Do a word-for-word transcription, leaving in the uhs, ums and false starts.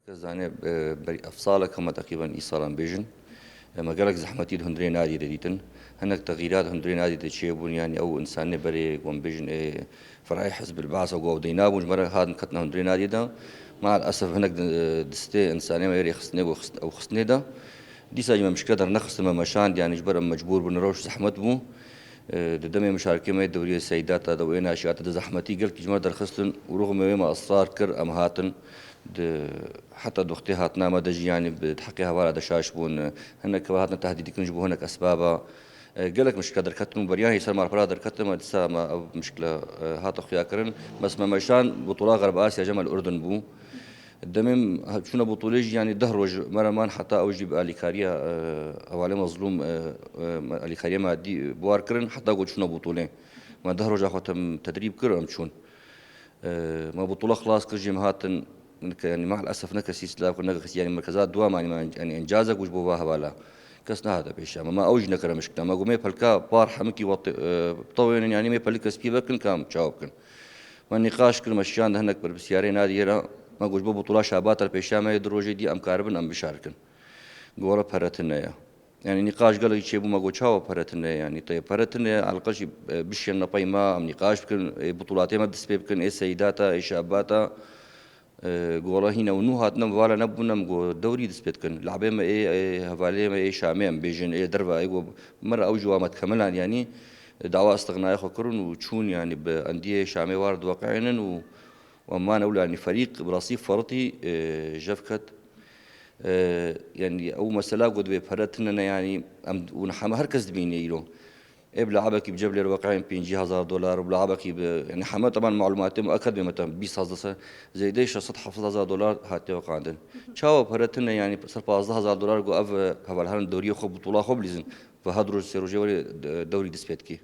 Kes zane, e, berî ev salek hema teqrîben î salan bêjin. E, me gelek zehmetî di hundirê Nadiyê de dîtin. Hinek texîrat hundirê Nadiyê de çêbûn, yanî ew însanê berê, ku em bêjin, ê, ferayê Hizbil Ba'sa ku ew deynabûn, ji me re hatin ketin hundirê Nadiyê de. Mael esef hinek di, distê însanê me yê rêxistinê ku xist-, ew xistinê de. Dîsa jî me mişkile dernexistin, me meşand, yanî ji ber em mecbûr bûn, rewş zehmet bû. E, di demê mişarkê me yê dewriyê Seydata de û ê naşiyata de zehmetî gelkî ji me derxistin û rûxê me wê me israr kir, em hatin. Di, heta di wextê hatina me de jî, yanî bi heqê hevala de şaş bûn. Hinek keva hatin tehdîd dikin ji bo hinek esbaba. E, gelek mişkile derketin û beriyan hê ser malpera derketin, me dîsa me ev mişkile, e, hate xuya kirin. Bes me meşan butula Xerb Asya ji me li Urdun bû. Demê me çûne butulê jî, yanî deh roj me re man heta ew jî bi alîkariya, e, hevalê Mezlûm, e, e, me alîkariya madî bi war kirin, heta ku çûne butulê. Me deh roja xwe tem-, tedrîb kir, em çûn. E, me butula xilas kir jî, em hatin, ke-, yanî maalesef ne kesî silav kir, ne kesî, yanî merkeza dua manî me, yanî encazek û ji bo va hevala kes nehate pêşa me. Me ew jî nekire mişkila. Me got, mê pelka par hemikî wextê, e, bitewênin, yanî mê pelik kes pî vekin, kam çawa bikin. Me nîqaş kir, me şiyan di hinek berpirsiyarê Nadiyê re. Me got, ji bo butula Şabat re pêşa me yê du rojê dî em karibin, em bişarkin. Gora pere tune ye. Yanî nîqaş gelek çêbû, me got, çawa pere tune ye, yanî tê pere tune ye, elqe jî, e, bişên me pey me, em nîqaş bikin, ê butulatê me dest pê bikin, ê Seydata, ê Şabata, e, gora hîne û nû hatine, vala nebûne, em got, dewrî dest pê dikin. Labê me ê, ê hevalê me ê Şamê em bêjin, ê derve, ê got, me re ew jî wa me dikemilan, yanî dawa istignayê xwe kirin û çûn, yanî bi endiyê Şamê war diweqeynin û Û em mane wilo, yanî ferîq bi rastî fertî, e, jev ket. E, yanî ew mesela ku divê pere tune ne, yanî em, hûn heme her kes dibîne îro. Ê bi le'abekî bi ceb lê re weqayên pêncî hezar dolar, bi le'abekî bi, yanî heme teban malumatê me eke dibê me te bîst hezar se-, zêdeyê şeş sed heft sed hezar dolar hatiye weqandin. Çawa pere tune, yanî ser pazdeh hezar dolar ku ev, e, hevalherin dewriyê xwe, butula xwe bilîzin. Ve had roj sê rojê werê, e, dewrî dest pê dikî.